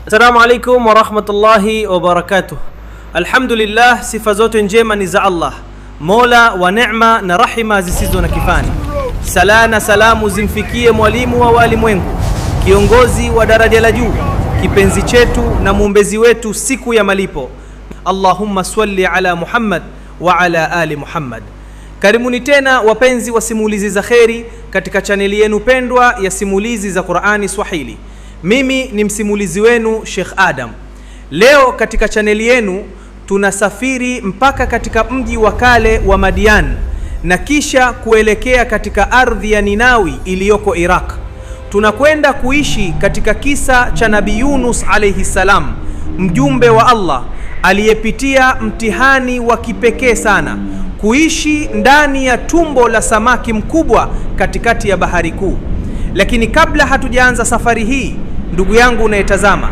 Assalamu alaikum warahmatullahi wabarakatuh. Alhamdulillah, sifa zote njema ni za Allah, mola wa neema na rahima zisizo na kifani. Sala na salamu zimfikie mwalimu wa walimwengu, kiongozi wa daraja la juu, kipenzi chetu na mwombezi wetu siku ya malipo. Allahumma salli ala Muhammad wa ala ali Muhammad. Karibuni tena wapenzi wa simulizi za kheri katika chaneli yenu pendwa ya simulizi za Qurani Swahili. Mimi ni msimulizi wenu Sheikh Adam. Leo katika chaneli yenu tunasafiri mpaka katika mji wa kale wa Madian na kisha kuelekea katika ardhi ya Ninawi iliyoko Iraq. Tunakwenda kuishi katika kisa cha Nabii Yunus alayhi salam, mjumbe wa Allah aliyepitia mtihani wa kipekee sana, kuishi ndani ya tumbo la samaki mkubwa katikati ya bahari kuu. Lakini kabla hatujaanza safari hii, ndugu yangu unayetazama,